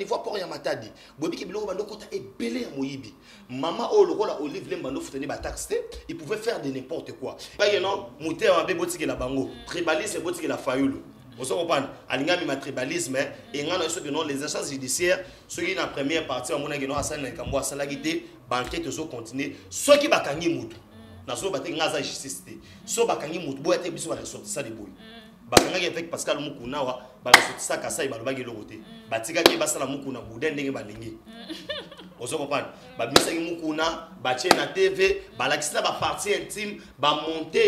niveau ya port ya Matadi, boyebi ke biloko bando kota ebele ya moyibi. Mama oyo lokola Olive Lemba ndo futani ba taxe te, il pouvait faire de n'importe quoi. Bake non, motema mabe botikela bango, tribalisme botikela Fayulu. Ozo comprendre? Alinga mima tribalisme et nga na soki non, les instances judiciaires, soki na première partie bamonaki non, asali na likambo asalaki te, ba enquête ezo continuer. Soki bakangi mutu, nazoba te, nga aza justice te. So bakangi mutu, boya te biso ba ressortissants de boye. Bakangaki avec Pascal Mukuna wa ba ressortissants Kasai, balobaki eloko te. Batikaki basala Mukuna boudin ndenge balingi. Ozo comprendre? Babimisaki Mukuna, batie na TV, balakisi na ba partie intime, ba monter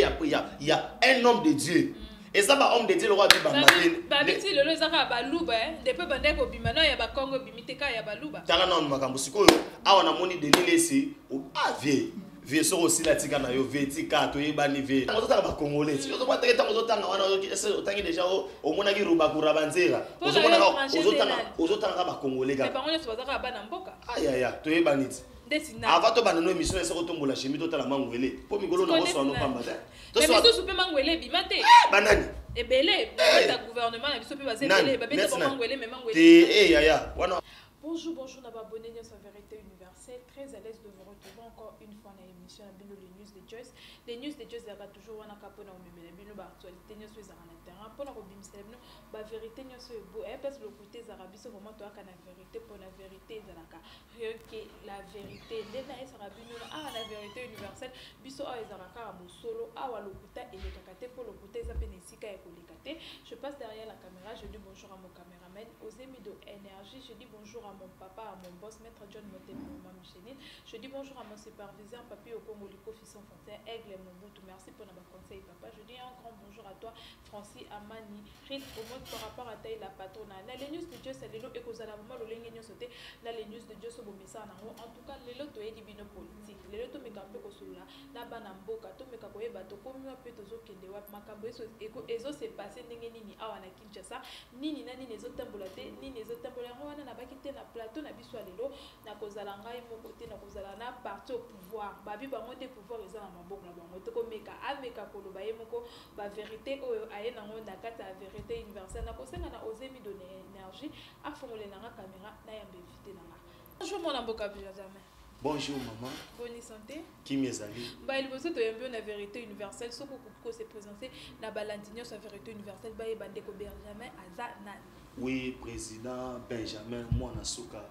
ya un homme de Dieu. Eza ba homme de Dieu lokola bi bamba te. Babiti lelo eza kaka baluba, hein. Depuis bandaki kobima na ya ba Congo bimi te kaka ya baluba. Tala nanu makambo sikoyo, awa namoni Denis Lessi, ah vieux. Vieux soko osila tika na yo, vieux tika toyebani vieux. Tango ozotanga ba Congolais, soki ozomona teke tango ozotanga wana, ozoki, est-ce que otangi déjà omonaki Rubakura Banzera? Mpo na Ozomona yo kaka, étranger nde nani? ozotanga kaka ba Congolais kaka. Mais bango nyonso baza kaka bana mboka. Aïe, aïe, aïe, toyebani ti. Ndeti nani? Avant tobanda no émission, esoko tombola chimie, totala mangwele. Po mikolo na Sikoyo boswa ndeti no nani? pamba te. Mais Toswa misusu mpe mangwele ebima te. Eh, banani? Ebele, babeta gouvernement na biso mpe baza Nani? ebele, babeta Neti bango nani? mangwele, mais mangwele Te, ebima te. eh, yaya, wana. Bonjour, bonjour, na ba abonné nyonso ya Vérité Universelle. Très à l'aise de vous retrouver encore une fois na émission na bino, les news de Joyce. Les news de Joyce ezalaka toujours wana kaka mpona komemela bino ba actualité nyonso ezalaka na terrain, mpona kobimisela bino ba vérité nyonso ebo, place lokuta ezalaka, biso vraiment toyaka na vérité, mpona vérité ezalaka rien que la vérité. Nde nayesaka bino awa na Vérité Universelle, biso awa ezalaka kaka bosolo, awa lokuta elekaka te, mpo lokuta eza mpe na esika ya koleka te. Je passe derrière la caméra, je dis bonjour à mon caméraman Ozemido Énergie, je dis bonjour à mon papa, à mon boss, Maître John Motema, Mama Micheline. Je dis bonjour à mon superviseur, Papi Okongo Likofi sans frontières, Aigle Mobutu, merci pour nos conseils, papa. Je dis un grand bonjour à toi, Francis Amani, Rite Promote par rapport à Taïla Patrona. Na les news de Dieu, c'est lelo et kozala vraiment lolenge nyonso te. Na les news de Dieu, so bomesa nango. En tout cas, lelo toyebi bino politique. Lelo tomeka mpe kosolola na bana mboka, tomeka koyeba tokomi wapi, tozokende wapi, makambo ezo se passer ndenge nini awa na Kinshasa, nini na nini ezotambola te, nini ezotambola. Yango wana nabaki te na plateau na biso ya lelo, nakozala ngai moko te, nakozala na parti au pouvoir. Babi bango nde pouvoir eza na maboko na bango. Tokomeka ameka koloba ye moko ba vérité oyo aye nango na kati ya Vérité Universelle. Nakosenga na Ozemido na Énergie afongole nanga caméra, nayamba invité nanga. Bonjour mwana mboka Benjamin. Bonjour maman. Bonne santé. Kimi ezali. Ba liboso toyambi yo na Vérité Universelle, soki okoki ko se présenter na balandi nyonso ya Vérité Universelle, bayeba ndeko Benjamin aza nani. Oui, président Benjamin mwana suka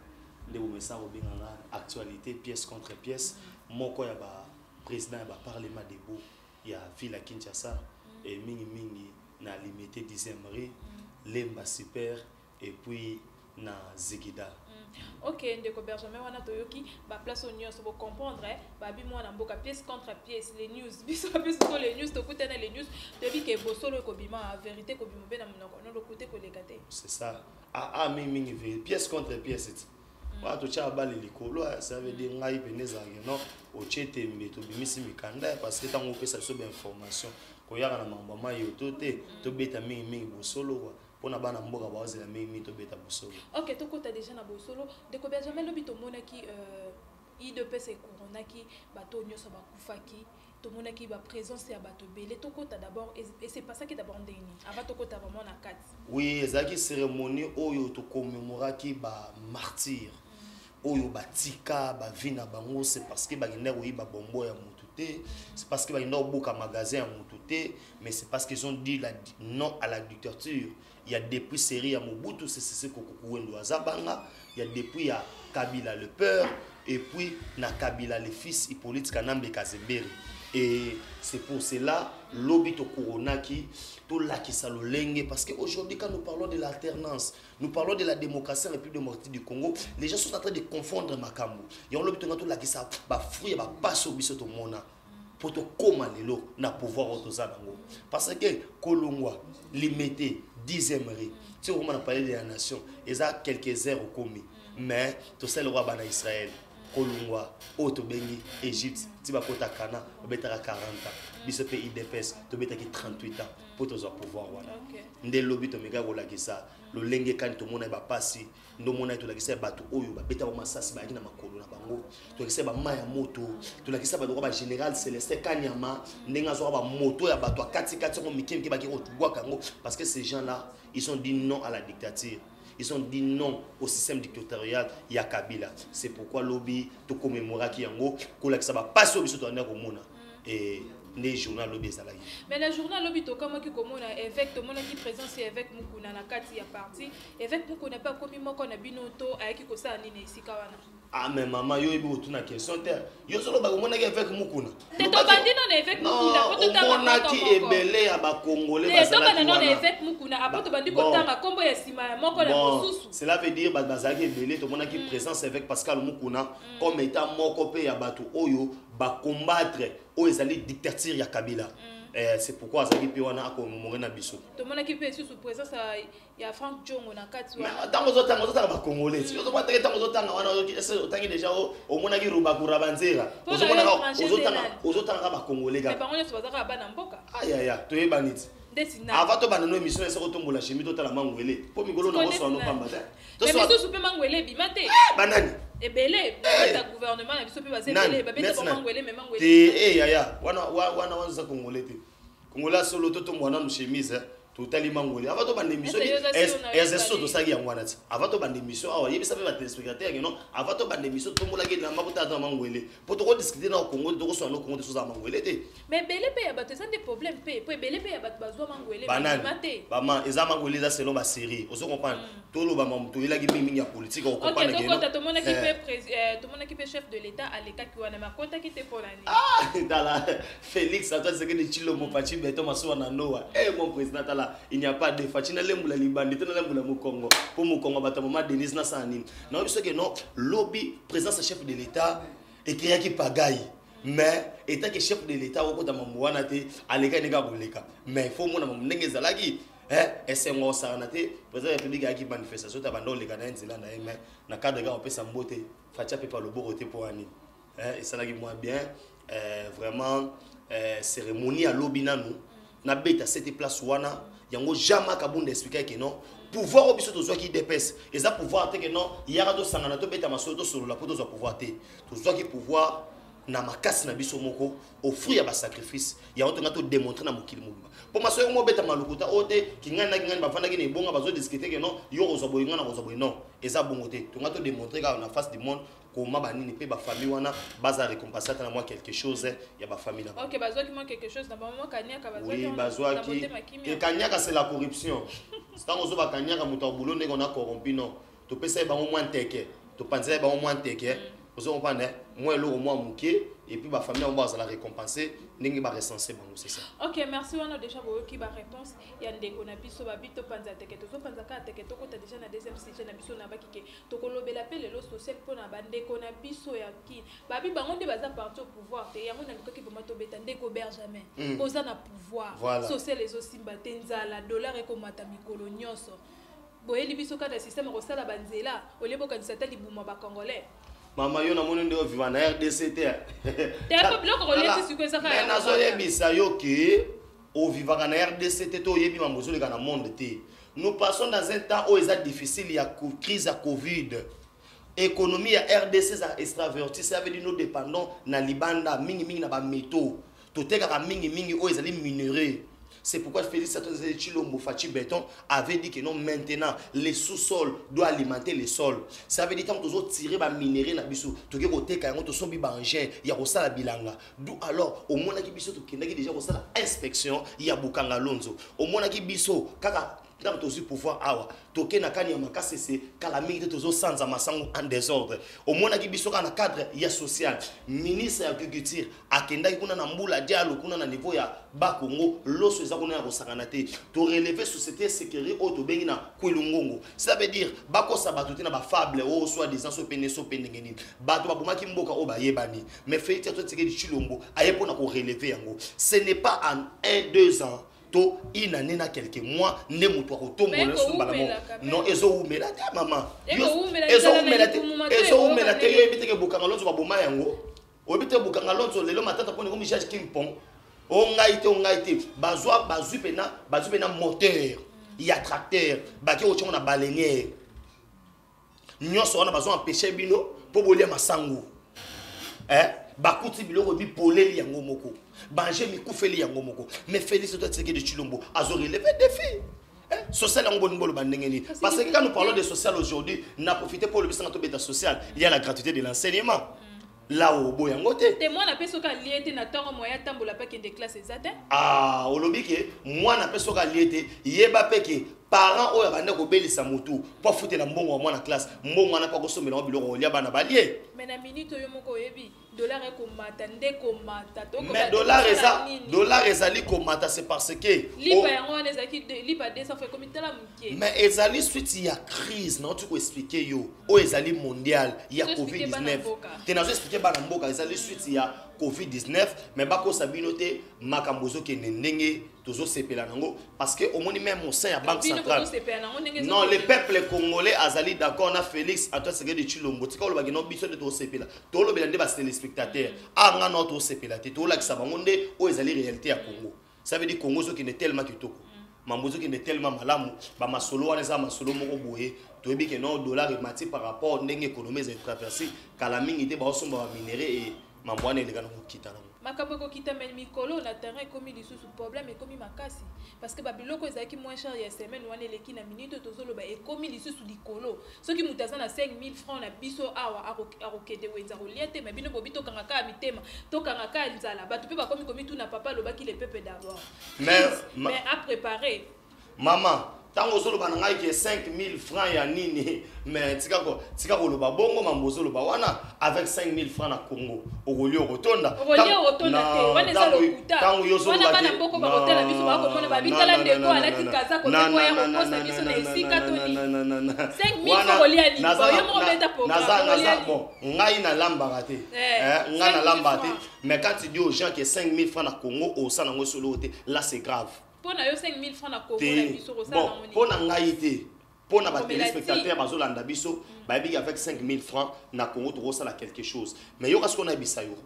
nde bomesa kobenganga actualité pièce contre pièce, moko ya ba président ya ba parlement debout ya ville ya Kinshasa, et mingi mingi na Limité 10e rue, Lemba Super et puis na Zigida. Ok, ndeko Benjamin, wana toyoki ba place oyo nyonso bo comprendre, eh, babi mwana mboka pièce contre pièce, les news biso biso to les news tokutana, les news toyebi ke bosolo ekobima, vérité ekobima mpe na monoko no, lokuta ekoleka te. C'est ça. Ah, ah, mingi mingi vérité pièce contre pièce ti. Wana totia bale likolo, ça veut dire ngai pene ezalaki non, otie tembe, tobimisi mikanda, parce que ntango opesa biso ba information koyaka na mambo ya mai oto te, tobeta mingi mingi bosolo quoi. Mpona bana mboka baozela mingi mingi tobeta bosolo. Ok, tokota déjà na bosolo. Ndeko Benjamin, lobi tomonaki UDPS ekoronaki bato nyonso bakufaki, tomonaki ba présence ya bato ebele. Tokota d'abord, et c'est passaki d'abord ndenge nini avant tokota vraiment na kati? Oui, ezalaki cérémonie oyo tokommémoraki ba martyrs oyo batika ba vie na bango. C'est parce que bakendaki koyiba bombo ya motu te, c'est parce que bakendaki kobuka magasin ya motu te, mais c'est parce qu'ils ont dit non à la dictature. Il y a depuis série ya Mobutu Sese Seko Kuku Wa Zabanga, il y a depuis ya Kabila le père, et puis na Kabila le fils Hippolyte Kanambe Kazembere. Et c'est pour cela lobi tokoronaki, tolakisa lolenge, parce que aujourd'hui quand nous parlons de l'alternance, nous parlons de la démocratie en République démocratique du Congo, les gens sont en train de confondre makambo. Yango lobi tonga tolakisa ba fruit ba paso biso tomona po tokóma lelo na pouvoir oyo toza nango, parce que kolongwa Limete 10e rue ti okóma na Palais de la Nation eza quelques heures okomi. Mais tosali lokola bana Israël, kolongwa oyo tobengi Égypte ti bakota Kana babetaka 40 ans, biso mpe UDPS tobetaki 38 ans mpo tozwa pouvoir wana. Nde lobi tomekaki kolakisa lolenge kani tomona ye bapasi, nde omona ye tolakisa ye bato oyo babeta bango masasi bayaki na makolo na bango, tolakisa ye bamai ya moto, tolakisa bato kwa bagénéral Célestin Kanyama ndenge azwaka bamoto ya bato akatikati yango mike mike baki kobwaka yango, parce que ces gens là ils ont dit non à la dictature. Ils ont dit non au système dictatorial ya Kabila. C'est pourquoi lobi tocommémoraki yango, kolakisa bapasi oyo biso toanda komona. E nde journal lobi ezalaki. Mais na journal lobi, tokamwaki komona évêque, tomonaki présence ya évêque Mukuna na kati ya parti. Évêque Mukuna mpe akomi moko na bino to ayaki kosala nini esika wana? Ah mais mama, yo oyebi kotuna question te. Yo solo omonaki évêque Mukuna? Te, tobandi nano évêque Mukuna po totanga. Omonaki ebele ya Bakongole. Te, tobanda nano évêque Mukuna, apo tobandi kotanga nkombo ya nsima ya moko na mosusu. Cela veut dire bato bazalaki ebele. Tomonaki présence évêque Pascal Mukuna comme état moko mpe ya bato oyo bacombattre oyo ezali dictature ya Kabila. C'est pourquoi azalaki mpe wana acommémorer na biso. Tomonaki mpe lisusu présence ya Frank Diongo na kati wana. Ntango ozotanga, ozotanga Bakongolais. Ozomona teke ntango ozotanga wana, otangi déjà, omonaki Rubakura Banzera. Ozotanga kaka Bakongolais kaka. Bango nyonso bazaka bana mboka. Ayaya, toyebani ti. Ndeti? Avant tobanda no émission, esoko otombola chemi, totala mangwele mpo mikolo na koswana pamba te. Misusu mpe mangwele ebima te. Banani? Ebele na gouvernement na biso mpe baza ebele, babeta mangwele, mais mangwele te. Yaya, wana wana wana oza Congolais te. Congolais solo, totombola nanu chemise, totali mangwele avant tobanda émission. Eza so tosalaki yango wana ti avant tobanda émission awa. Yebisa mpe batéléspectateur ke non, avant tobanda émission, totombolaki elamba kotala mangwele mpo tokodiscuter na Congo, tokoswana na Congo te, sozala mangwele te. Mais ebele mpe ya bato eza nde problème mpe, po ebele mpe ya bato bazwa mangwele. Banani? Te. Bama eza mangwele, eza selon basérie, ozo comprendre. Toloba mamu toyelaki mingimingi ya politique. Okomprendre. Tokota, tomonaki mpe chef de l'État alekaki wana, mais akotaki te. Mpo na nini? Tala, Félix Antoine Tshisekedi Tshilombo, Fatshi Béton, masuwa na Noa. Eh mon président, tala, il n'y a pas de Fatshi nalembula libandi te, nalembula mokongo mpo mokongo bato ya mama Denise nasala nini. Nayebi soki non, lobi présence chef de l'État ecréaki pagaille, mais étant que chef de l'État okota mambo wana te. Alekaki ndenge akoleka, mais il faut omona mambo ndenge ezalaki. Esengo osakana te. Président ya République ayaki manifestation te, abanda oleka na ye nzela na ye, mais na cadre kaka opesa mbote, Fatshi apepa loboko te. Mpo wani esalaki mwa bien vraiment. Cérémonie alobi nanu nabeta sete place wana yango. Jean-Marc Kabunda expliquaki ke non, pouvoir oyo biso tozwaki UDPS eza pouvoir te ke non, yaka tosangana, tobeta masolo, tosolola mpo tozwa pouvoir te. Tozwaki pouvoir na makasi na biso moko, au fruit ya basacrifice. Yango tonga todémontrer na mokili mobimba, mpo maso yango mobeta malukuta oyo te. Kingani na kingani bafandaki na ebonga, bazodiscuter ke non, yo kozwa boye, ngai na kozwa boye. Non, eza bongo te. Tonga todémontrer kaka na face du monde koma banini mpe bafamille wana baza récompense ata na mwa quelque chose ya bafamille na bango. Ok, bazwaki mwa quelque chose na bango, mwa kaniaka. Oui, bazwaki. E kaniaka, c'est la corruption. Ntango ozoba kaniaka, moto ya bulo ndenge ona corrompi. Non, topesa ye bango mwa nteke, topanzela ye bango mwa nteke, ozo comprendre, mwa eloko mwa moke, et puis bafamille yango bazala récompense ndenge barecense bango, c'est ça. Ok, merci. Wana déjà boyoki baréponse ya ndeko na biso. Babi topanza teke, tozopanza kaka teke. Tokota déjà na deuxième sujet na biso. Na baki ke tokolobela mpe lelo social mpona bandeko na biso ya Kini. Babi bango nde baza parti au pouvoir te. Yango nalukaki vraiment tobeta. Ndeko Benjamin, oza na pouvoir. Social ezosimba te, nzala, dollar ekomata mikolo nyonso. Boyeli biso kaka na système kosala banzela, olie bokanisa ata libuma bacongolais. Mama, yo namoni nde oviva na RDC te. Te, po biloko kolia ti sikoyo ezaka ya nazoyebisa yo ke ovivaka na RDC te, to oyebi mambo ezoleka na monde te. Nous passons dans un temps oyo eza difficile ya crise ya Covid. Économie ya RDC eza extraverti. Ça veut dire nous dépendons na libanda mingimingi, na bamétaux totekaka mingimingi oyo ezali minerai. C'est pourquoi Félix Antoine Tshilombo Fatshi Béton avait dit que non, maintenant, les sous-sols doivent alimenter les sols. Ça veut dire quand on tirer ba minerai na biso, toke koteka yango, tosombi ba engin ya kosala bilanga. D'où alors omonaki biso tokendaki déjà kosala inspection ya Bukanga Lonzo. Omonaki biso kaka ntango tozwi pouvoir awa, toke na kani ya makasi ese kala mingi te, tozosanza masango en désordre. Omonaki biso kaka na cadre ya social, ministre ya agriculture akendaki kuna na mbula dialo kuna na niveau ya Bakongo, loso eza kuna ya kosakana te. Torelever société sécurité oyo tobengi na Kwilungongo. Ça veut dire bakosa bato te na bafable oyo soit disant so pene so pe ndenge nini. Bato babomaki mboka oyo bayebani, mais Félix Antoine Tshisekedi Tshilombo aye mpona korelever yango. Ce n'est pas en 1 2 ans to une année na quelques mois nde moto akotombola nyonso mbala moko. Non, ezowumela te, mama, ezowumela te, ezowumela te. Yo oyebi teke Bukanga Lonzo baboma yango, oyebi te Bukanga Lonzo lelo matata mpona ekomi jage king pong. O ngai te, o ngai te. Bazwa, bazwi mpena, bazwi mpena moteur ya tracteur, bake kotiango na baleinière nyonso wana. Bazwa empêche bino mpo bolia masango, eh? Bakuti biloko bipoleli yango moko, bange mikufeli yango moko. Mais Félix Antoine Tshisekedi Tshilombo azo relever défi. Eh, social yango bolingi boloba ndenge nini? Kasi Parce que quand nous parlons difficulté. de social aujourd'hui, na profité pour olobisanga tobeta social, il y a la gratuité de l'enseignement là oboya yango te. Te, mwana mpe soki alie te na ntongo, moya atambola mpe akende classe eza te. Ah, olobi ke mwana mpe soki alie te, yeba mpe ke parent oyo abandi kobelisa motu mpo afutela mbongo ya mwana classe, mbongo wana mpo akosombela yango biloko kolia, bana balie. Mais na minute oyo moko oyebi, dollar ekomata nde komata. Mais dollar eza, dollar ezali komata, c'est parce que lipa yango wana ezalaki lipa 200 fois, ekomi tala moke. Mais ezali suite ya crise nauti koexpliquer yo, oyo ezali mondial ya Ozo-expliquer bana COVID-19. mboka. Te, nazo expliquer bana mboka, ezali suite ya COVID-19. Mais bakosa bino te, makambo ezokende ndenge tozosepela nango, parce que omoni même au sein ya Banque Bino centrale. bozosepela nango ndenge Non, le ezokende. peuple congolais azali d'accord na Félix Antoine Tshisekedi Tshilombo. Tika olobaki no, biso nde tozosepela, tolobela nde batéléspectateur a nga no, tozosepela te, tolakisa bango nde oyo ezali réalité ya Congo. Ça veut dire Congo ezokende tellement kitoko, mambo ezokende tellement malamu. Bamasolo wana eza masolo moko boye. Toyebi ke no, dollar emati par rapport ndenge économie ezali traverse kala mingi te, baosomba baminerais e mambo wana eleka na kokita nango. Makambo ekokita, me mikolo na terrain ekomi lisusu problème, ekomi makasi, parce que babiloko ezalaki moins cher ya semaine wana eleki, na minute oyo tozoloba ekomi lisusu likolo. Soki moto aza na 5000 francs na biso awa, akokende wenza kolia te. Me bino bobi tokanga kaka mitema, tokanga kaka nzala. Bato mpe bakomi komituna. Papa alobaki le peuple d'abord. Mais apréparé. Mama, ntango ozoloba na ngai ke 5000 francs ya nini, mais tika koloba bongo. Mambo ozoloba wana, avec 5000 francs na Congo, okolia okotonda. Okolia okotonda te, wana eza lokuta. Ntango yo Wana bana mboka bakotela biso, bakomona babitala ndeko alati kazako te, po ya kokosa biso na esika to nini. 5000 francs kolia nini? Bon, yo moko beta programme, kolia nini? Bon, ngai nalambaka te. Eh, ngai 5000 nalambaka te. francs. Mais quand tu dis aux gens que 5000 francs na Congo osala yango solo te, là c'est grave. Mpo na yo, 5000 francs na Congo na Te biso kosala bon, nango nini? Mpo na ngai te, mpo na Komela. batéléspectateur bazolanda biso, bayebi avec 5000 francs na Congo tokosala quelque chose. Mais yoka sikoyo, nayebisa yo,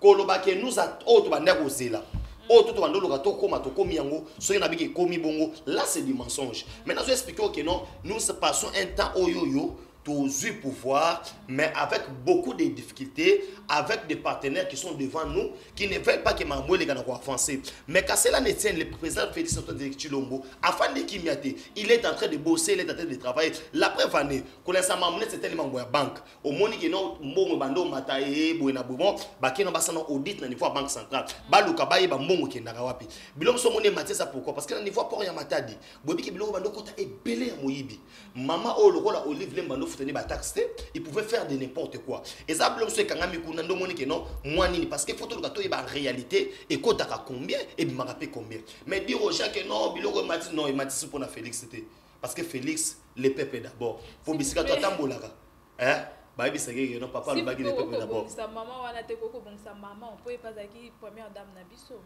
koloba ke nous oyo tobanda kozela, oyo to tobanda oloka tokóma, tokomi yango. Soki nabiki ekomi bongo, là c'est du mensonge. Mais nazo expliquer que non, nous passons un temps oyo oyo tozwi pouvoir, mais avec beaucoup de difficultés, avec des partenaires qui sont devant nous, qui ne veulent pas que makambo eleka na koavancer. Mais qu'à cela ne tienne, le président Félix Antoine Tshilombo afandi kimia te. Il est en train de bosser, il est en train de travailler. La preuve année kolesa makambo neti etelema ya banque, omoni ke no, mbongo bando mata e boye na boye. Bon, bakei na basala audit na niveau ya Banque centrale, baluka bayeba mbongo ekendaka wapi. Biloko so omoni emati, eza pourquoi? Parce que na niveau ya port ya Matadi, boyebi ke biloko bando kota ebele ya moyibi. Mama oyo lokola Olive Lemba ndo futani bataxe te, il pouvait faire de n'importe quoi. Eza biloko so ekangami kuna nde omoni ke non, mwa nini, parce que faut toluka toyeba en réalité ekotaka combien, ebimaka mpe combien. Mais dire aux gens que non, biloko emati, non, ematisi mpona Félix te, parce que Félix, le peuple d'abord. Po bisika to atambolaka, hein, bayebisaki ke non, papa alobaki le peuple d'abord. Kobongisa mama wana te, kokobongisa mama mpo epe azalaki première dame na biso.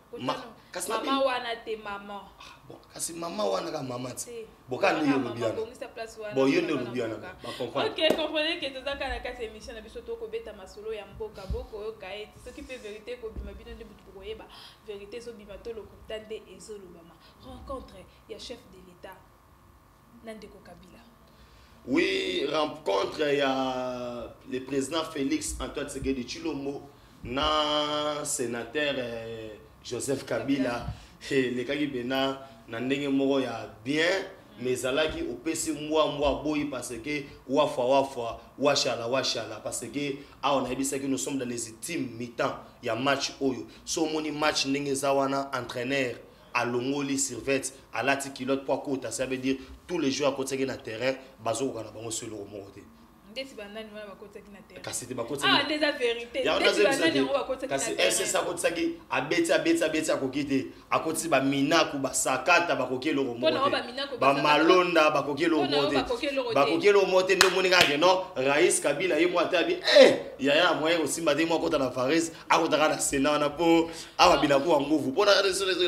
Kasi Mama wana te, mama. Ah, bon, kasi mama wana ka mama ti Te. boka nde yo olobi wana. Bongisa place wana. Bon, yo nde Bana olobi wana. mboka. Bacomprendre. Ok, comprenez ke toza kaka na kati ya émission na biso, tokobeta masolo ya mboka. Bokoyoka ete soki mpe vérité ekobima, bino nde butu bokoyeba vérité ezobima to lokuta nde ezolobama. Rencontre ya chef de l'État na ndeko Kabila. Oui, rencontre ya le président Félix Antoine Tshisekedi Tshilombo na sénateur Joseph Kabila elekaki mpena na ndenge moko ya bien, mais ezalaki opesi mbwa, mbwa boyi, parce que wafwa wafwa, washala washala, parce que awa nayebisaki, nous sommes dans les ultimes mi-temps ya match oyo. So omoni match ndenge eza wana, entraîneur alongoli survêt, alati culotte po akota, ça veut dire tous les joueurs akotiaki na terrain bazokoka na bango so eloko moko te. Ndeti banani wana bakotiaki na terrain? Kasi te. Ah, nde eza vérité. Yango Ndeti nazoyebisa banani te. yango bakotiaki na Kasi terrain? SS akotisaki, abeti, abeti, abeti, akoki te. Akotisi baminaku, basakata, bakoki eloko Mpo na moko oyo te. baminaku, Bamalonda bakoki eloko Mpo na moko oyo te. bakoki eloko te. Bakoki eloko moko te. Nde omoni kaka ke non, rais Kabila ye moko ate abi eh, yaya na moyen kosimba te, mo akota na vares, akotaka na Sénat wana mpo awa binaku ya nguvu mpona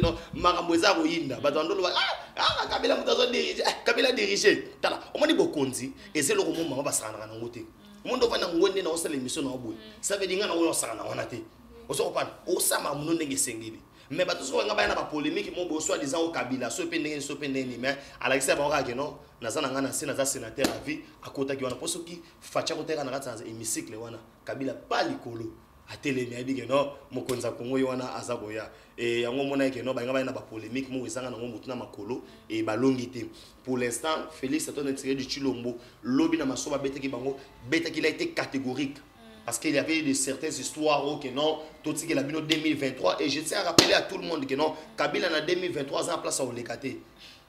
non, makambo eza koyinda. Bato bandoloba: "Ah, ah, Kabila moto azodirige." Ah, Kabila dirige. Tala, omoni bokonzi eza eloko mo mama basakanaka nango te. Omondi ovanda ngo nde na osala émission na boye, ça veut dire nga na oyo osakana wana te. Ozo comprendre, osama mono ndenge esengeli. Mais bato soki banga baya na bapolémique mo boye, soit disant okabila so mpe ndenge, so mpe ndenge nini, mais alakisi bango kaka ke non, naza na ngai na se, naza sénateur à vie. Akotaki wana mpo soki Fatshi akotaka na kati na hémicycle wana, Kabila pa likolo. Atelemi, ayebi ke non, mokonzi ya Kongo ye wana aza koya. E yango omonaki ke non, balinga baya na bapolémique moko ezanga nango motu na makolo e balongi te. Pour l'instant, Félix Antoine Tshisekedi Tshilombo, lobi na maso babetaki bango, betaki, il a été catégorique, parce qu'il y avait de certaines histoires oh, que non, totikela bino 2023. Et je tiens à rappeler à tout le monde que non, Kabila na 2023 aza na place ya koleka te.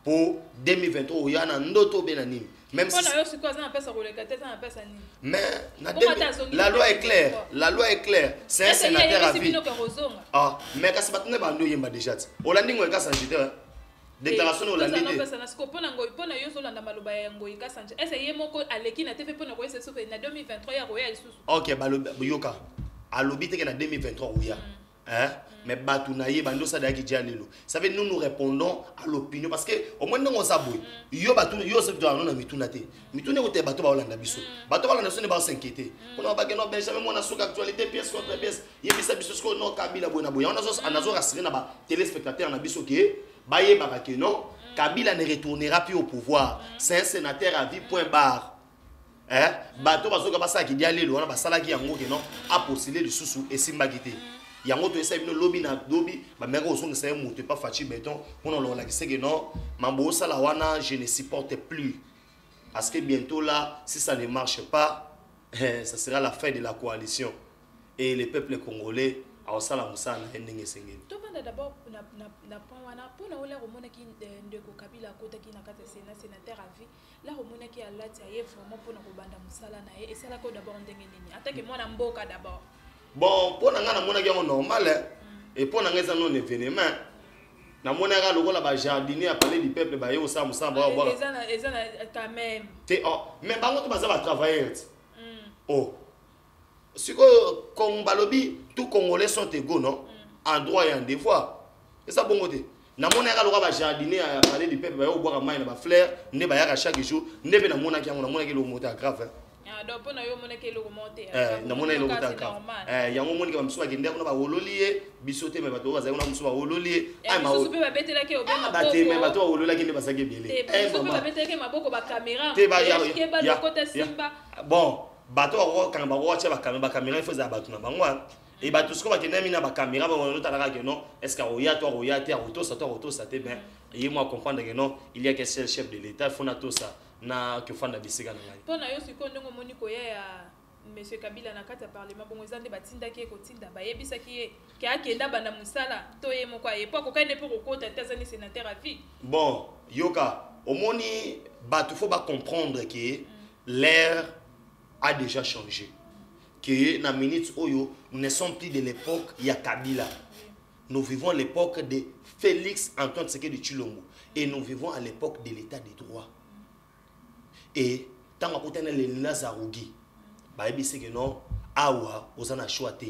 Po 2023 oya na ndoto obe na nini? Même si mpona yo sikoyo aza na place ya koleka te, aza na place ya nini? Mais na Comment t'as la loi est claire, la loi est claire, c'est un sénateur à vie. Bino ke kozonga. Ah, mais kasi bato nde bando oyemba déjà ti olandi Ngoyi Kasanji te, hein? Déclaration olandi te. Tozana sikoyo mpona Ngoi, mpona yo ozolanda maloba ya Ngoi Kasanji, ese ye moko aleki na TV mpona koyesa soki na 2023 ya koya lisusu? Ok, balobi, yoka, alobi te ke na 2023 oya, hein? Mais bato na ye bando osala yaki dia lelo. Ça veut, nous, nous répondons à l'opinion, parce que au moins ndenge oza boye, yo bato yo oza na mituna te, mituna ekote bato baolanda biso, bato balanda biso nde baos'inquiéter mpona babake no Benjamin mwana suka actualité, pièce contre pièce. Yebisa biso sikoyo, no Kabila boye na boye. Yango nazo rassurer na batéléspectateur na biso ke bayebaka ke non, Kabila ne retournera plus au pouvoir. C'est un sénateur à vie, point barre, hein? Bato bazoka basalaki dia lelo wana, basalaki yango ke non, apostule lisusu, esimbaki te. Yango toyesaki bino lobi na lobi, bameka kozongisa ye moto epa Fatshi Béton mpona ololakisa ke non, mambo osala wana, je ne supporte plus, parce que bientôt là, si ça ne marche pas, ça sera la fin de la coalition et le peuple congolais aosala mosala na ye ndenge esengeli. Tovanda d'abord na point wana. Mpona oyo lere omonaki ndeko Kabila akotaki na kati ya Sénat, sénateur à vie, lere omonaki alati, aye vraiment mpona kobanda mosala na ye, esalaki oyo d'abord ndenge nini atake mwana mboka d'abord? Bon, mpo na ngai namonaki yango normal, hein. E mpo na ngai eza non événement. Namonaka lokola bajardinier ya Palais du Peuple baye kosala mosala, baobwaka. Eza na quand même. Te, oh, mais bango to baza batravailleur ti. Oh, sikoyo balobi tout Congolais sont égaux, non, en droit et en devoir. Eza bongo te. Namonaka lokola bajardinier ya Palais du Peuple baye kobwaka mai na bafleur nde bayaka chaque jour, nde mpe namonaki yango. Namonaki eloko moko te ya grave, hein. Ah, donc mpona yo omonaki eloko moko te? Namona eloko te ya grave. Yango omoniki bamosusu bakende kuna, bawololi ye, biso te, me bato oyo bazali kuna mosusu bawololi ye. Misusu mpe babetelaki. Bateme bato bawololaki nde bazalaki ebele. Misusu mpe babetelaki maboko, bacaméra balokota simba. Bon, bato bakokanga, bakokotia bacaméra, il faut ezala bato na bango wana. E bato sikoyo bakendami na bacaméra, otalaka ke non, est ce que akoya to akoya te, akotosa to akotosa te? Mais ye mo acomprendre ke non, il y a qu'un seul chef de l'État, faut natosa na kofanda bisika na ngai. Mpo na yo sikoyo, ndenge omoni koya ya monsieur Kabila na kati ya parlement bongo, eza nde batindaki ye kotinda, bayebisaki ye ke akenda banda mosala, to ye moko aye? Po akokai nde mpo kokota te, aza ni sénateur à vie. Bon, yoka, omoni, bato faut bacomprendre ke l'ère a déjà changé, que na minute oyo, nous ne sommes plus de l'époque ya Kabila, nous vivons l'époque de Félix Antoine Tshisekedi Tshilombo et nous vivons à l'époque de l'État de droit. Et ntango akutani na Leila Zerrougui, bayebisi ke non, awa oza na choix te,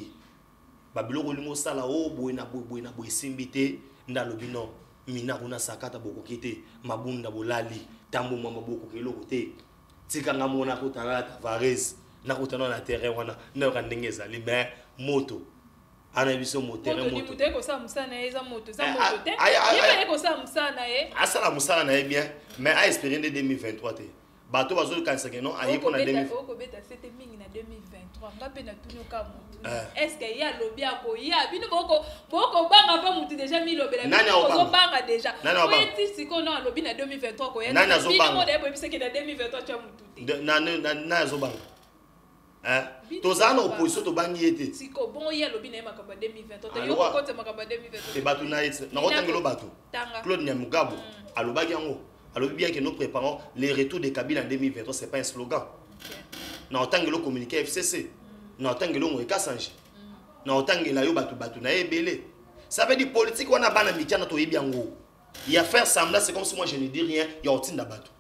babiloko olingi osala o boye na boye, boye na boye, esimbi te. Nde alobi non, mina kuna sakata bokoki te, mabunda bolali ntambo mwamba bokoki eloko te, tika nga moko nakutana na Tavares, nakutana na terrain wana, nayoka ndenge ezali. Mais moto ana biso moterrain. Moto aye kosala mosala na ye, eza moto, eza moto te, ye mpe aye kosala mosala na ye. Asala mosala na ye bien, mais aespérer nde 2023 te. Bato bazokanisa ke non, aye mpona. Okobeta sete mingi na 2023. Nga mpe natuni oka motu, est ce que ye alobi akoya? Bino bokobanga mpo motu déjà milobela, ozobanga déjà oyeti. Sikoyo no alobi na 2023 koya, bino moda ye boyebisaki na 2023 tya motu te. Nani azobanga? Tozala na opposition, tobangi ye te. Siko bongo ye alobi na ye makambo ya 2023 te, yo kokota makambo ya 2023? Te, bato na ye nakotangelo bato. Claude Nyamugabo alobaki yango, alobi bien que nous préparons le retour de Kabila en 2023, c'est pas un slogan. Na otangelo communiqué FCC, na otangelo Ngoyi Kasanji, na otangela yo bato, bato na ye ebele. Ça veut dire politique wana bana mitiana toyebi yango ya faire semblant, c'est comme si moi je ne dis rien. Ya otinda bato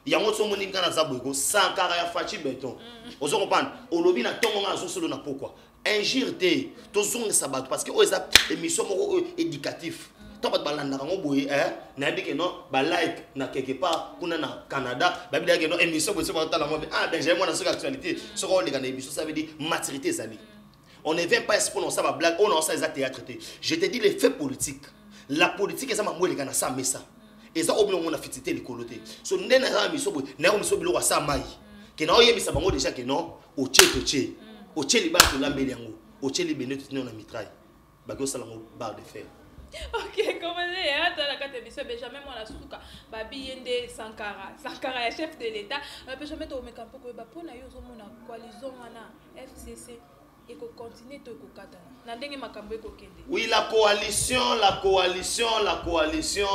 yango so omoni nga naza boye ko Sankara ya Fatshi Béton, ozo comprendre? Olobi na ntongo, nga nazosolo na pokwa, injure te, tozongisa bato, parce que oyo eza émission moko oyo éducatif. Ntango bato balandaka yango boye, nayebi ke non, balike na quelque part kuna na Canada, bayebi ke non, émission boye soki batala yango, ah, Benjamin mwana soki actualité, soki oleka na émission, ça veut dire maturité ezali. On ne vient pas ici pour nous blague, on a ça théâtre te. Je te dis les faits politiques. La politique eza mambo eleka na sa mesa, eza oyo biloko na fitité likolo te. So nde naza na miso boye, nayo miso biloko asa mai ke na oyebisa bango déjà ke non, otie totie, otie libala, tolambeli yango. Otie libende, totindi na mitraille, baki osala yango barre de fer. Ok, komande ya tala kati ya biso Benjamin Mwana Suka, babi ye nde Sankara, Sankara ya chef de l'État. Benjamin, tokomeka mpo koyeba mpo na yo, ozomona coalition wana FCC ekocontinue to ekokatana na ndenge makambo ekokende? Oui, la coalition, la coalition, la coalition.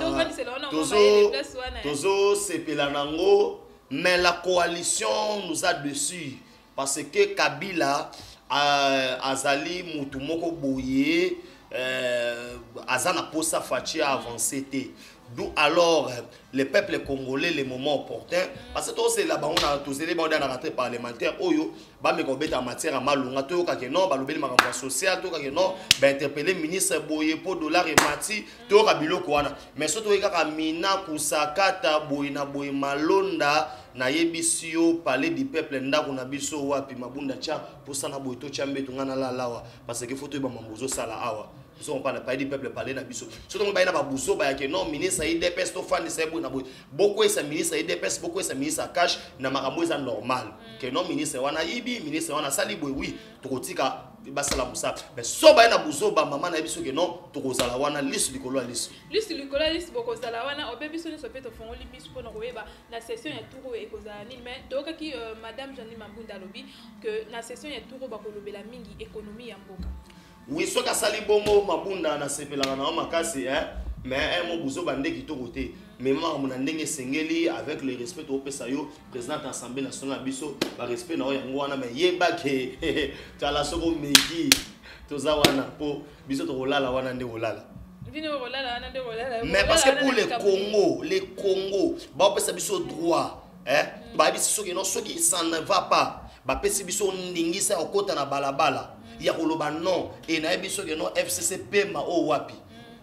Tovandisela wana mwa mayele place wana. Tozosepela nango, mais la coalition nous a déçus parce que Kabila azali mutu moko boye, aza na posa Fatshi avancer te. D'où alors le peuple congolais, le moment opportun, parce que tozela bango na tozeli bango na rentrée parlementaire oyo, bameka kobeta matière ya malonga. Toyokake non, balobeli makambo ya social, toyokake non, bainterpele ministre boye mpo dollar emati, toyoka biloko wana. Mais so toyoki kaka mina kusakata boye na boye malonda, nayebisi yo, palais du peuple, ndako na biso wapi Mabunda tya mposana boye, totya mbeto, ngai nalala awa, parce que faut toyeba mambo ozosala awa. Ozo comprendre? Palais du peuple, palais na biso. So tongo baye na babuzo bayake non, ministre ya UDPS, tofandisa ye boye na boye, bokwesa ministre ya UDPS, bokwesa ministre ya cash na makambo eza normal ke non, ministre wana ayibi, ministre wana asali boye. Oui, tokotika basala mosala, mais so baye na buzoba, mama na biso, ke non, tokozala wana lisu likolo ya lisu. Lisu likolo ya lisu, bokozala wana. Obe biso nyonso mpe tofongoli misu mpona koyeba na session ya tour oyo ekozala nini. Mais toyokaki madame Janine Mabunda alobi que na session ya tour oyo bakolobela mingi économie ya mboka. Oui, soki asali bongo Mabunda, nasepelaka na yo makasi, eh? Mais mo buzoba nde kitoko te. Mais makambo na ndenge esengeli, avec le respect topesa yo, présidente Assemblée nationale na biso, barespect na yo yango wana. Mais yeba ke tala, soki omeki, toza wana mpo biso tokolala wana nde kolala. Bino kolala wana nde kolala. Mais parce que pour le Congo, le Congo, baopesa biso droit, eh? Bayebisi soki non, soki ça ne va pas, bapesi biso ndingisa ya kokɔta na balabala ya koloba non. E nayebi soki non, FCC pema oyo wapi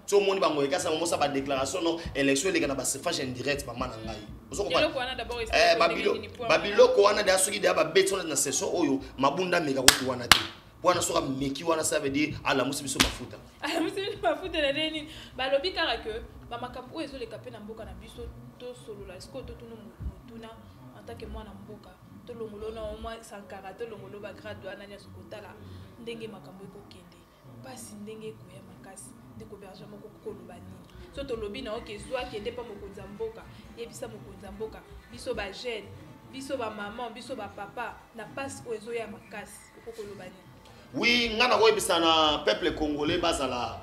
ti omoni bango ekasi yango mosa badéclaration non, élection eleka na basuffrage indirect. Mama na ngai, eloko wana d'abord esali ndenge nini po babiloko wana deya, soki deya babeti wana na session oyo, Mabunda ameka kutu wana te. Po wana soki ameki wana, ça veut dire alamusi biso mafuta. Alamusi bino mafuta na ndenge nini? Balobi kaka ke bamakambo oyo ezoleka mpe na mboka na biso, tosolola sikoyo, totuna motuna en tant que mwana mboka, tolongolo na omwa Sankara, tolongolo bagrade wana nyonso, kotala ndenge makambo ekokende, mpasi ndenge ekoya makasi. Ndeko Berger moko, koloba nini so tolobi na oke zwa kende mpa mokonzi ya mboka, yebisa mokonzi ya mboka, biso bajeune, biso bamama, biso bapapa, na mpasi oyo ezoya makasi, okokoloba nini? Oui, nga nakoyebisa na peuple congolais, bazala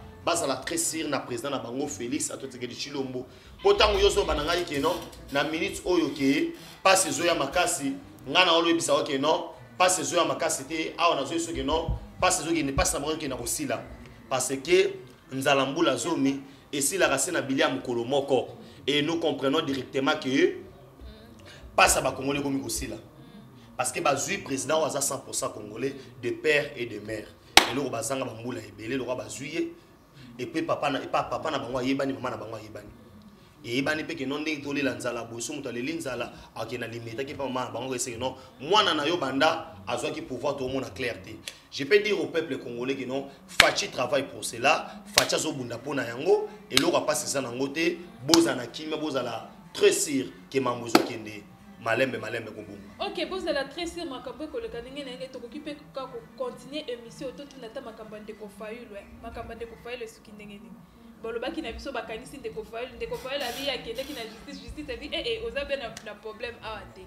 très sûr na président na bango Félix Antoine Tshisekedi Tshilombo. Mpo ntango yo ozoba na ngai ke non, na minute oyo ke mpasi ezoya makasi, ngai na oloyebisa yo ke non, mpasi ezoya makasi te. Awa nazoyi soki non, mpasi ezokende, mpasi na bango ekende kosila, parce que nzala mbula 10 esilaka se na bilia mokolo moko. Et nous comprenons directement que mpasi ya bakongolais ekomi kosila, parce que bazwi président oyo aza 100 congolais de père et de mère. Eloko bazanga bambula ebele, lokwa bazwi ye epe papa na epa papa na bango ayebani, mama na bango ayebani, eyebani mpe ke non, ndenge tolela nzala boye, so moto aleli nzala, akende alimetaki mpe mama na bango eseke non, mwana na yo banda azwaki pouvoir, toomona clair te. Je peux dire au peuple congolais que non, Fatshi travaille pour cela, Fatshi azobunda mpo na yango. Eloko apasi eza nango te. Bozala na kimia, bozala très sûr ke mambo ezokende malembe malembe kobonga. Ok, bozala très sûr, makambo ekoleka ndenge na ndenge. Tokoki mpe kaka kocontinue émission, totuna ata makambo ya ndeko Fayulu. Makambo ya ndeko Fayulu esuki ndenge nini? Balobaki na biso bakangisi ndeko Fayulu. Ndeko Fayulu abi akendeki na justice, justice abi ee oza mpe na problème awa te.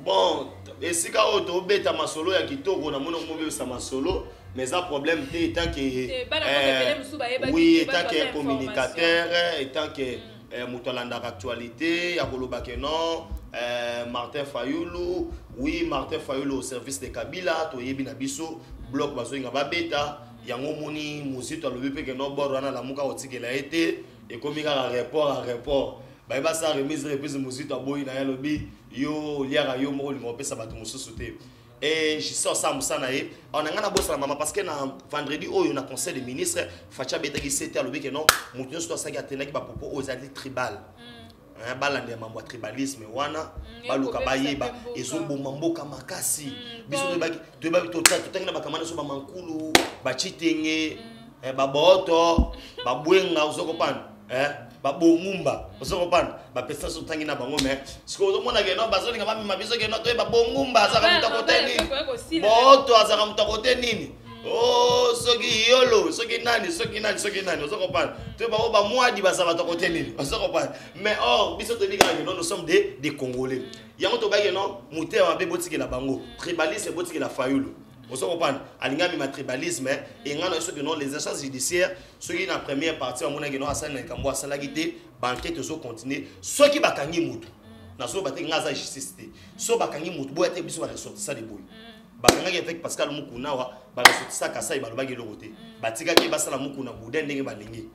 Bon, esika oyo tobeta masolo ya kitoko, namoni okomobebisa masolo, mais eza problème te. Etant que oui, etant que communicateur, etant que moto alandaka actualité, ya koloba ke non, Martin Fayulu, oui, Martin Fayulu au service de Kabila, toyebi na biso bloc bazoyinga babeta yango. Omoni Mozito alobi mpe ke non, bord wana Lamuka kotikela ye te, ekomi kaka report a report, baye basala remise reprise. Mozito aboyi na ye, alobi yo oliaka yo moko, olinga kopesa bato mosusu te. E Justin osala mosala na ye. Awa na ngai nabosana mama, parce que na vendredi oyo na conseil des ministres, Fatshi abetaki sete, alobi ke non, moto nyonso to asalaki, atendaki bapropos oyo ezali tribal, balanda ya mambo ya tribalisme wana, baluka bayeba ezoboma mboka makasi. Biso toyebaki, totangi na bakamana so, bamankulu, bacitenge, baboto, babwenga, ozokopana. Babongumba, ozo comprendre? Bapesa so tangi na bango, mais sikoyo ozomona ke no, bazolinga bamema biso ke no, toyeba Bongumba azalaka moto akote nini, boto azalaka moto akote nini, o soki yolo, soki nani, soki nani, soki nani, ozo comprendre? Toyeba oyo bamwadi baza bato akote nini, ozo comprendre? Mais or biso toyebi kaka ke non, nous sommes des Congolais. Yango tobaki non, motema mabe botikela bango, tribalisme botikela Fayulu, ozo comprendre? Alingi amema tribalisme enga na soki non, les instances judiciaires, soki na première partie bamonaki non, asali na likambo asalaki te, baenquête ezocontinue. Soki bakangi motu, nazoloba te, nga aza justice te. So bakangi motu, boya te, biso baressortissant de boye bakangaki évêque Pascal Mukuna awa, baressortissant Kasai balobaki eloko te, batikaki basala Mukuna boudin ndenge balingi,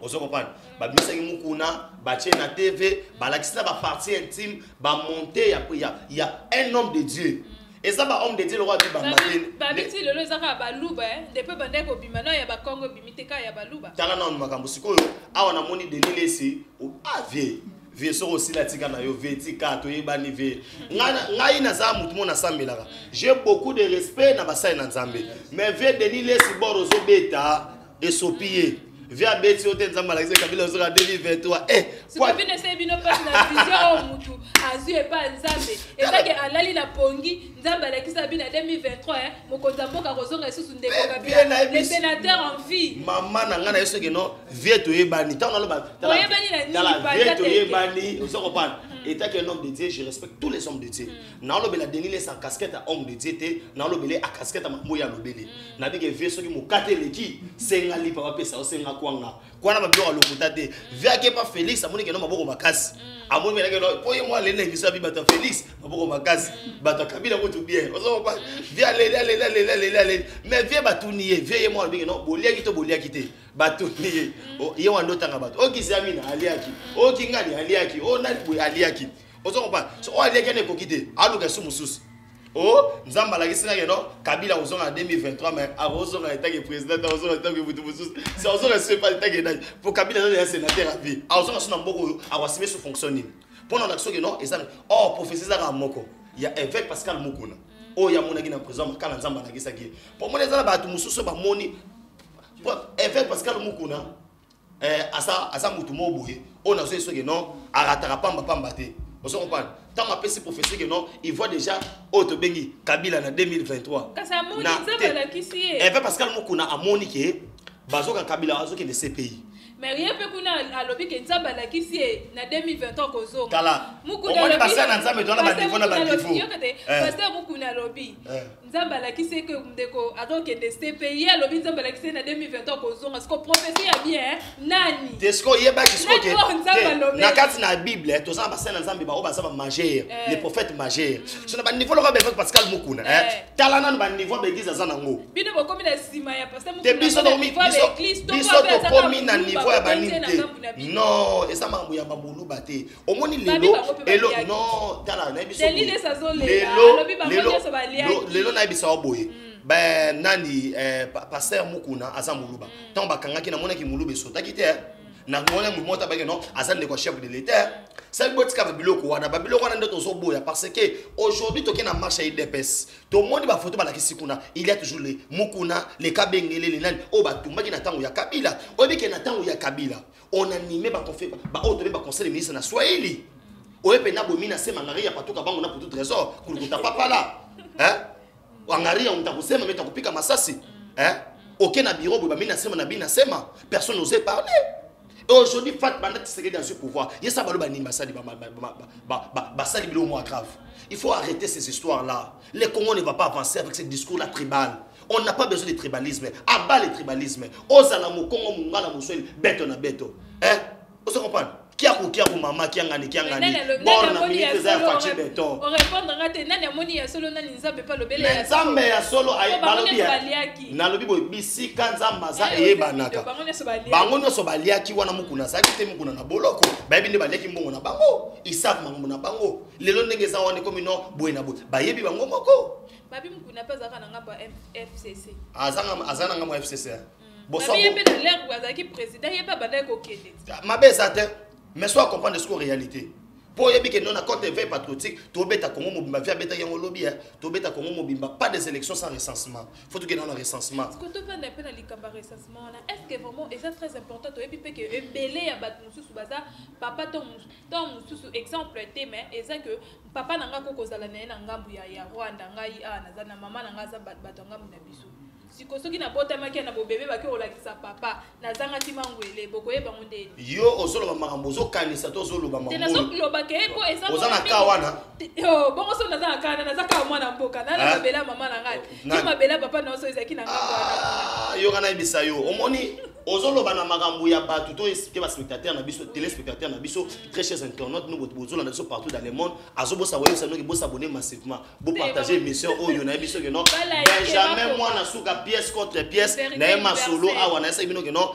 ozo comprendre? Babimisaki Mukuna, batie na TV, balakisi na bapartie intime, bamonte ya un homme de Dieu. Eza ba homme de Dieu lokola bibamba te. Babiti lelo eza kaka Baluba, depuis bandaki kobima na ya Bakongo, ebimi te, kaka ya Baluba. Tala nano makambo sikoyo awa, namoni Denis Lesi. Ah vie, vie, soki osila, tika na yo vie, tika, toyebani vie. Ngai naza motu mo nasambelaka, j'ai beaucoup de respect na basali na Nzambe, mais vie Denis Lesi, bor ozobeta esopi ye, vie abeti yo te. Nzambe alakisi Kabila ozoka 2023. Eh. Sikoyo bino esali bino mpasi na vision oyo mutu azwi epa Nzambe, ezake alali na pongi, Nzambe alakisa bino na 2023 mokonzi ya mboka akozonga lisusu ndeko Kabila, le sénateur en vie. Mama na ngai na ye, soki non, vie toyebani, ntango naloba Oyebani na nini? Vie toyebani, ozo comprendre? Étant qu'un homme de Dieu, je respecte tous les hommes de Dieu. Naolobela Denis Lesi en casquette ya homme de Dieu te, naolobele a casquette ya mambo ya alobeli. Nabike vie, soki mokate eleki, senga lipa bapesa, osenga kwanga kwana, babiloko alokuta te. Vie ake pa Félix, amoni keno maboko makasi, amoni melake no po ye mwa aleli na émission abi bato ya Félix maboko makasi, bato ya Kabila kutu bien, ozokopa? Vie aleli, aleli, aleli, aleli, aleli, mais vie batuni ye, vie ye mwa alobiki no, boliaki to boliaki te. Batuni ye, ye wana nde otanga bato okisi amina aliaki, oki ngani aliaki, o nani boye aliaki, ozo comprendre? So oyo aliaki wana ekoki te, aluka esu mosusu. O Nzambe alakisi nga keno Kabila akozonga na 2023, mais akozonga etake président, akozonga etake motu mosusu, si akozonga esu epa etake nani? Po Kabila aza ya sénateur à vie, akozonga so na mboka oyo, akoasime so fonction nini? Mpo na olakisi soki non, eza or prophétie ezaka moko ya évêque Pascal Mukuna oyo amonaki na président Makala. Nzambe alakisaki ye, po moni eza na bato mosusu bamoni évêque Pascal Mukuna, aza mutu moko boye oyo nazoyi soki non, arataka pamba pamba te, ozo comprendre? Ntango apesi prophétie ke non, il voit déjà oyo tobengi Kabila na 2023. Kasi amoni, Nzambe alakisi ye. Évêque Pascal Mukuna amoni ke bazoka Kabila azokende CPI. Mais ye mpe kuna alobi ke Nzambe alakisi ye na 2023 kozonga. Tala, omoni basala na Nzambe, towana baniveau na baniveau. Pasteur Mukuna alobi Nzambe alakisi ye ke ndeko azokende CPI, ye alobi Nzambe alakisi ye na 2023 kozonga. Siko prophétie ya bien nani? Te, siko oyebaki siko ke na kati na Bible toza na basali na Nzambe baoyo baza bamajeur, les prophètes majeurs, so na baniveau lokola baevêque Pascal Mukuna, tala nanu baniveau ya baeglise aza nango. Bino bokomi na nsima ya pasteur. Te, biso tokomi na niveau ya banini te. Non, eza makambo ya baboluba te. Omoni lelo elo non, tala, nayebi lelo, nayebisa yo boye, nani, pasteur Mukuna aza Moluba. Ntango bakangaki, namonaki Moluba esotaki te, namona moto moko abaki non, aza ndeko ya chef de l'État. Sali botika babiloko wana, babiloko wana nde tozoboya, parce que aujourd'hui toke na marche ya UDPS, tomoni bafoto balakisi kuna, il y a toujours le Mukuna, le Kabengele, le nani oyo batumbaki na ntango ya Kabila. Oyebi ke na ntango ya Kabila on animé baoyo tobe baconseil de ministre na Swahili, oyo mpe na bomi na sema ngari ya patuka bango na putu trésor kulukuta papala, hein? Angari ya utakusema meta kupika masasi, hein? Oke na bureau boye, bami na sema na bi na sema, personne n'osait parler. Et aujourd'hui, Fat banda Tshisekedi a su pouvoir. Yesa balo bani basali basali biloko mwa grave. Il faut arrêter ces histoires là. Le Congo ne va pas avancer avec ce discours là tribal. On n'a pas besoin de tribalisme. Abat le tribalisme. Ozala mokongo, mongala, moswahili, beto na beto. Hein? Ozo comprendre? Kiaku kiaku mama kiangani kiangani. Bor na minute eza ya Fatshi Beton. Orépondre nga te, nani amoni ya solo, nani Nzambe mpe alobele? Mais Nzambe ya solo balobi, nalobi boye, bisika Nzambe aza eyebanaka. Bango nyonso baliaki wana, Mukuna azalaki te, Mukuna na boloko, bayebi nde baliaki mbongo na bango, isave makambo na bango. Lelo ndenge eza wana, ekomi no boye na boye, bayebi bango moko. Babi Mukuna mpe azalaka na ngambo ya FCC. Aza na ngambo ya FCC. Ye mpe na l'heure azalaki président, ye mpe abandaki kokende. Mabe eza te, mais so acomprendre siko réalité. Mpo oyebi ke no na compte éveil patriotique, tobeta Congo mobimba. Vi abetaki yango lobi, tobeta Congo mobimba. Pas des élections sans recensement. Faut tokende na recensement. Tofanda mpe na likambo ya recensement wana. Est ce que vraiment eza très important? Toyebi mpe ke ebele ya bato mosusu baza papa to mosusu, exemple te, mais eza ke papa na ngai kokozala na ye na ngambu ya Rwanda, ngai awa naza na mama na ngai aza bato ya ngambu na biso. Siko soki nabotamaki na bobebe, baki kolakisa papa nazangaki mangwele, bokoyebango ndeni? Yo ozoloba makambo ozokanisa to ozoloba? Te, nazoloba ke po eza Oza na ka wana. Bongo so naza na kana, naza kaka mwana mboka, na mabele ya mama na ngai, yo mabele ya papa na yo so ezalaki na ngambo wana. Yo kana yebisa yo, omoni, ozoloba na makambo ya bato to expliquer baspectateur na biso, téléspectateur na biso, très chers internautes, nous bozolanda biso partout dans le monde. Azobosa koyebisa noki bosabonner massivement, bopartage émission oyo. Nayebi soki non, Benjamin mwana suka, pièce contre pièce na ye masolo awa. Nayesaki bino ke non,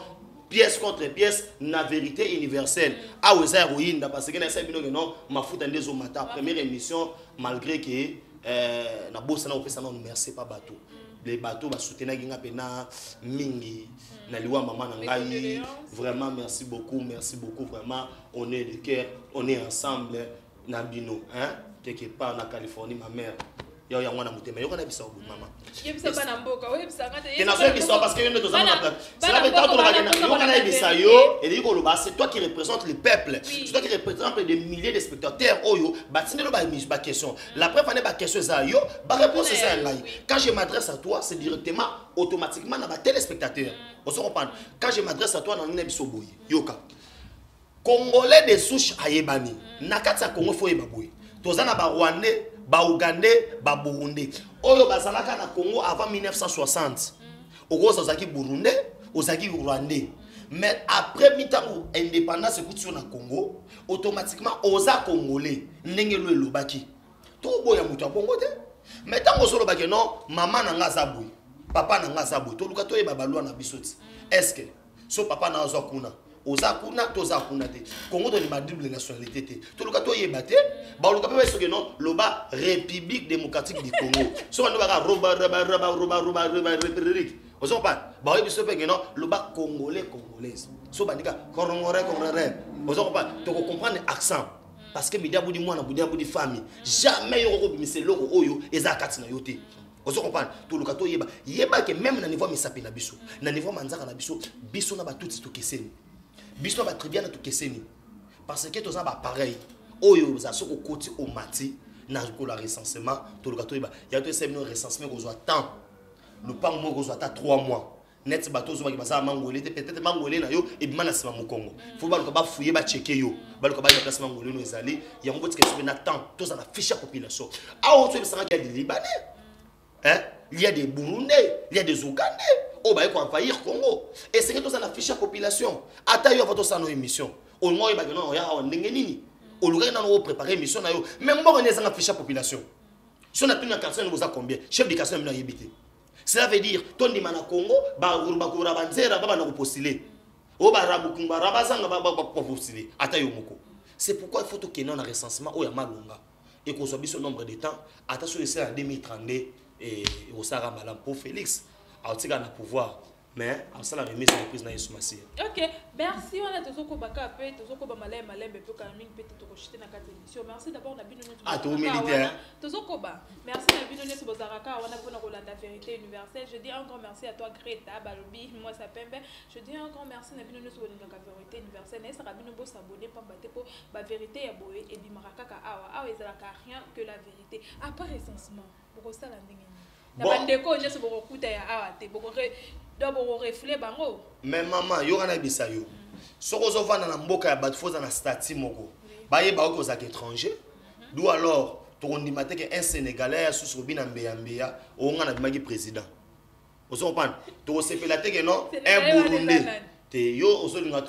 pièce contre pièce na Vérité universelle awa eza ya koyinda, parce que nayesaki bino ke non, mafuta nde ezomata. Première émission, malgré ke nabosana kopesa nano merci pa bato, les bato basoutenaki nga mpena mingi na liwa mama na ngai. Vraiment, merci beaucoup, merci beaucoup. Vraiment, on est de cœur, on est ensemble na bino, hein, quelque part na Californie, ma mère yo yango na motema yoka na biso boye, mama. Te, nazoyebisa parce que yo nde toza yoka, nayebisa yo, elingi koloba c'est toi qui représente le peuple, c'est toi qui représente des milliers de spectateurs oyo batindelo baquestion. La preuve ane, baquestion eza yo, baréponse eza ya ngai. Quand je m'adresse à toi, c'est directement, automatiquement na batéléspectateur. Ozo comprendre? Quand je m'adresse à toi, na ngai na biso boye, yoka, Congolais de souche ayebani na kati ya Congo. Faut oyeba boye, toza na Barwandais, Baougandais, Baburundais oyo bazalaka na Congo avant 1960. Okoza ozalaki Burundais, ozalaki Rwandais, mais après mitango indépendance ekuti yo na Congo, automatiquement oza Congolais. Ndenge lo elobaki, toboya moto ya bongo te. Mais ntango ozolobaki non, mama na nga aza boye, papa na nga aza boye, toluka toyeba balwa na biso ti. Est ce que so papa na azwa kuna, oza kuna to oza kuna te? Congo tondima double nationalité te. Toluka toyeba te. Baluka mpe soki non, loba République démocratique du Congo. So bando baka roba roba roba roba roba roba république, ozo comprendre? Baoyebi so mpe non, loba Congolais, Congolaise. So bandika corongore congolais, ozo comprendre? Tokocomprendre accent, parce que midi abudi mwana budi abudi fami, jamais yo kokobimisa eloko oyo eza kati na yo te. Ozo comprendre? Toluka toyeba. Yeba ke même na niveau ya misapi na biso, na niveau ya manzaka na biso, biso na Batutsi tokeseni, biso na batribu na tokeseni, parce que toza bapareil oyo oza. Soki okoti, omati na kola recensement, toluka toyeba ya toyesa bino. Recensement ekozwa temps, lopango moko ekozwa ata 3 mois. Net bato ozobaki baza mangwele te, peut-être mangwele na yo ebima na nsima mokongo. Faut baluka bafuye, bacheke yo, baluka bayeba place mangwele no ezali. Yango botika biso mpe na temps, toza na fiche ya population awa. Toyebisangaki ya des Libanais, hein? Il y a des Burundais, il y a des Ougandais oyo baye koenvahir Congo. Esenge toza na fiche ya population. Ata yo, ava tosala no émission, olinga oyebaki no oya awa ndenge nini, olukaki nano oprépare émission na yo. Mais mboka nde ezanga fiche ya population? So natuni, na quartier boza combien? Chef de quartier na bino ayebi te. Cela veut dire tondima na Congo bakura banzera babanda kopostule oyo barabukumba bazanga bapostule ata yo moko. C'est pourquoi il faut tokende na recensement oyo ya malonga. Ekozwa biso nombre de temps, ata soki esala na 2032, ekosalaka malamu mpo Félix aotikala na pouvoir, mais asala remise reprise na Yesu Masiya. Ok, merci. Wana tozokoba kaka mpe tozokoba malembe malembe mpe kala mingi mpe te tokoshite na kati ya émission. Merci d'abord na bino nyonso. Ah, toumeli te. Tozokoba. Merci na bino nyonso bozalaka kaka wana mpona kolanda Vérité universelle. Je dis un grand merci à toi, Greta balobi mwasa pembe. Je dis un grand merci na bino nyonso bolingaka Vérité universelle. Nayesaka bino bosabone, pamba te mpo bavérité ya boye ebimaka kaka awa. Awa ezalaka rien que la vérité. Après recensement, bokosala ndenge nini na bandeko oyo nyonso bokokuta ya awa te? Donc bokorefule bango? Mais mama, yoka, nayebisa yo, soki ozovanda na mboka ya bato, faut oza na statut moko, bayeba oki ozalaka étranger. D'où alors tokondima te ke un Sénégalais ya susu kobina mbeya mbeya oyo nga nabimaki président. Ozo comprendre? Tokosepela te ke non, un Burundais te. Yo ozolinga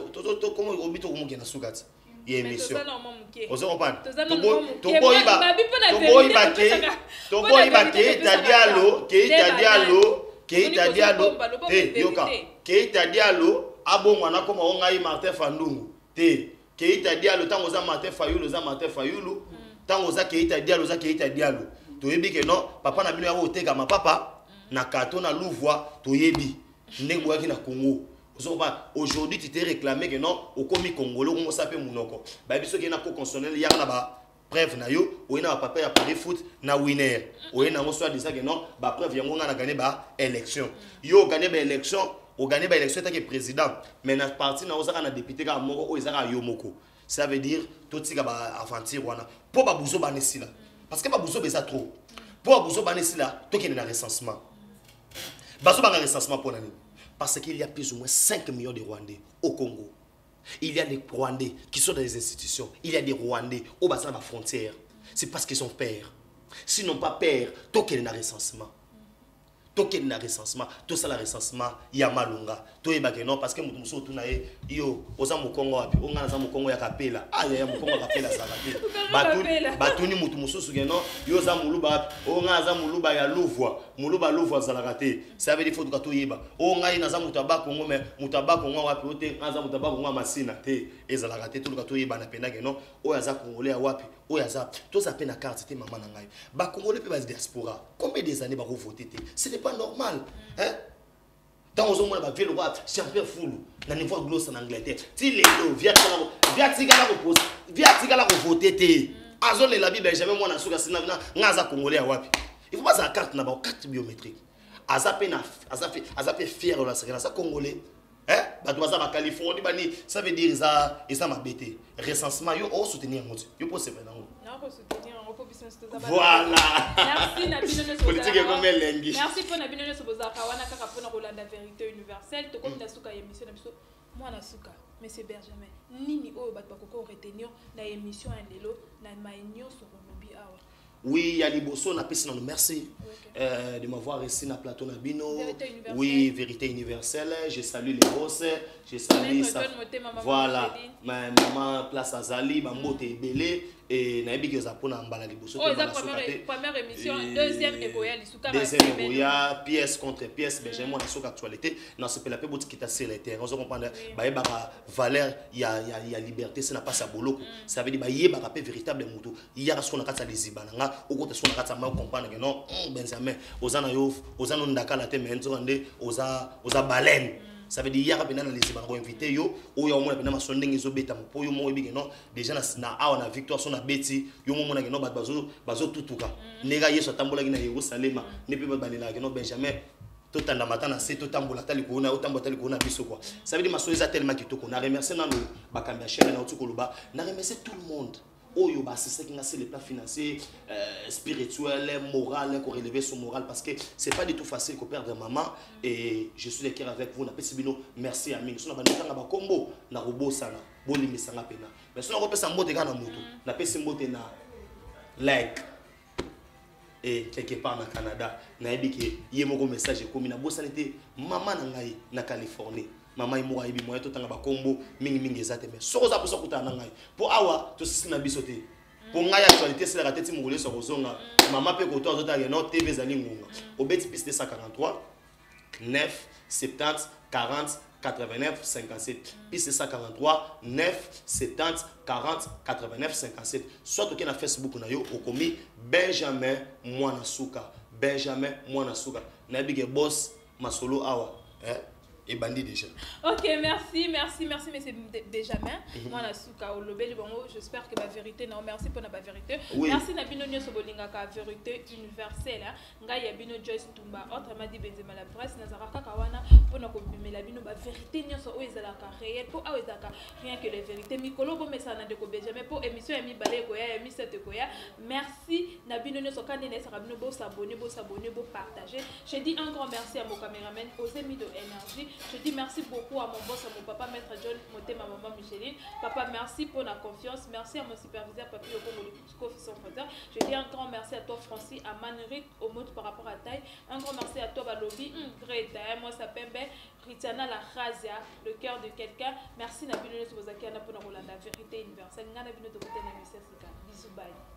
obi tokomokenda suka ti ya émission. Ozo comprendre? Toboyiba Keita Diallo, Keita Diallo, Keita Diallo te. Yoka, Keita Diallo abongwana koma o ngai Martin Fandungu te. Keita Diallo, ntango oza Martin Fayulu, oza Martin Fayulu. Ntango oza Keita Diallo, oza Keita Diallo. Toyebi ke non, papa na bino ya kotekama papa na kato na Luvwa. Toyebi ndenge boyaki na Congo. Ozokoba aujourd'hui tu t'es réclamé que non, okomi congolais, okomosala mpe monoko bayebi soki ye na co constitutionnel, yaka na ba preuve na yo, oye na bapapier ya Paris Foot na Winner, oye nango soit disant que non, bapreuve yango nga na gagné ba élection. Yo ogagné ba élection, ogagné ba élection etake président, mais na parti na ozaka na député kaka moko oyo ezaka yo moko. Ça veut dire totika ba aventure wana mpo babuzo bana esila, parce que babuzo eza trop. Mpo babuzo bana esila, tokende na recensement. Bazobanga recensement mpo na nini? Parce qu'il y a plus ou moins 5 millions de Rwandais au Congo. Il y a des Rwandais qui sont dans les institutions. Il y a des Rwandais au bassin de la frontière. C'est parce qu'ils ont peur. S'ils n'ont pas peur, tokende na recensement, tokende na recensement, tosala recensement ya malonga, toyebake non. Parce que moto mosusu otuna ye: yo oza mokongo wapi? O ngai naza mokongo ya Kapela. Ah yaya, mokongo ya Kapela azalaka te. Batuni moto mosusu ke non, yo oza moluba wapi? O ngai naza moluba ya Luvwa. Moluba Luvwa azalaka te. Ça veut dire faut tuka toyeba. O ngai naza moto ya Bakongo, mais moto ya Bakongo wapi? O te, ngai naza moto ya Bakongo ya Masina te, ezalaka te. Toluka toyebana mpenza ke non, oyo aza congolais ya wapi, oyo aza. Toza mpe na carte te, mama na ngai. Bacongolais mpe badiaspora, combien des années bakovote te? Ce n'est pas normal, hein? Ntango ozomona bavieux lokwa Champion Fulu na niveau ya Gloucester na Angleterre, ti lelo vieux atikala kovote te, azolela bi Benjamin Mwana Suka sina nga aza congolais ya wapi? Il faut bazala carte na bango, carte biométrique. Aza mpe na aza mpe fier olasakela aza congolais, hein? Bato baza bacalifornie bani, ça veut dire eza mabe te. Recensement, yo osoutenir yango te? Yo mpo osepela yango? Voilà. Merci na bino nyonso. Politique ekomi elengi. Merci mpo na bino nyonso bozalaka wana kaka mpona kolanda Vérité Universelle. Tokomi na suka ya émission na biso. Mwana suka, monsieur Benjamin, nini oyo bato bakoki retenir na émission ya lelo, na mai nyonso kolobi awa? Oui, ya liboso, napesi nano merci de m'avoir reçu na plateau na bino. Oui, Vérité Universelle. Je salue les boss, je salue sa... voilà, ma maman place azali, bambote ebele. E nayebi ke eza mpona mbala liboso. Première émission, deuxième ekoya lisuka. Deuxième ekoya, pièce contre pièce, Benjamin Mwana Soka, actualité. Nasepela mpe botikita sur le terrain, ozo comprendre. Bayebaka valeur ya liberté se na mpasi ya boloko. Ça veut dire bayebaka mpe véritable motu yaka soko na kati ya liziba na nga, okota soko na kati ya mai, ocomprendre ke non, Benjamin oza na yo, oza no ndakala te, mais nzoka nde oza baleine. Ça veut dire yaka mpena na liziba na koinvite yo, oyo omona mpena maso ndenge ezobetama, mpo yo moko oyebi ke non, déjà na awa na victoire so na beti yo mo omonake no, bato bazotutuka ndenge Yesu atambolaki na Yerusalema, nde mpe bato balelaka ke no, Benjamin, totandama ata na se, totambola ata likolo na, otambola ata likolo na biso quoi. Ça veut dire maso eza tellement kitoko. Na remercie nano bakambi ya chaîne na oti koloba, na remercie tout le monde oyo baassistaki nga sur le plan financier, spirituel, moral, korelever son moral, parce que c'est pas du tout facile koperdre maman. Et je suis de cœur avec vous. Napesi bino merci ya mingi. So na bandotanga bakombo na kobosana, bolimbisanga mpena. Mais so nakopesa mbote kaka na motu, napesi mbote na like et quelque part na Canada, nayebi ke ye moko message ekomi. Nabosani te mama na ngai na Californie. Mama ye moko ayebi moyen. Totanga bakombo mingimingi eza te, mais soki oza mposa okutana na ngai, mpo awa tosisi na biso te, mpo ngai actualité esilaka te ti mokolo nyonso akozonga. Mama mpe koto azotala no TV, ezali ngonga obeti piste 143 9 70 40 89 57, piste 143 9 70 40 89 57. Soit okei na Facebook na yo, okomi Benjamin Mwana Suka, Benjamin Mwana Suka. Nayebi ke boss masolo awa, eh? Ebandi déjà. Ok, merci, merci, merci, monsieur Benjamin Mwana Suka. Olobeli bango, j'espère que bavérité na, merci mpona bavérité. Merci na bino nyonso bolingaka Vérité Universelle. Ngai ya bino Joyce Tumba, autrement dit Benzema la presse. Nazalaka kaka wana mpona kobimela bino bavérité nyonso oyo ezalaka réel, mpo awa ezalaka rien que les vérités. Mikolo bomesana na ndeko Benjamin, mpo émission ya mibale ekoya, ya misato ekoya. Merci na bino nyonso. Ka nde nayesaka bino, bosabonner, bosabonner, bopartager. Je dis un grand merci à mon caméraman Osemi de Énergie. Je dis merci beaucoup à mon boss, à mon papa, maître John Motema, maman Micheline. Papa, merci pour la confiance. Merci à mon superviseur Papi Okongo Kofi sans frontière. Je dis un grand merci à toi Francis, à Manrit au mode par rapport à taille. Un grand merci à toi Balobi Greta, moi ça pembe Ritiana la Razia, le cœur de quelqu'un. Merci na bino nyonso bozaki wana mpona kolanda Vérité Universelle. Ngai na bino tokutana émission sika. Bisous, bye.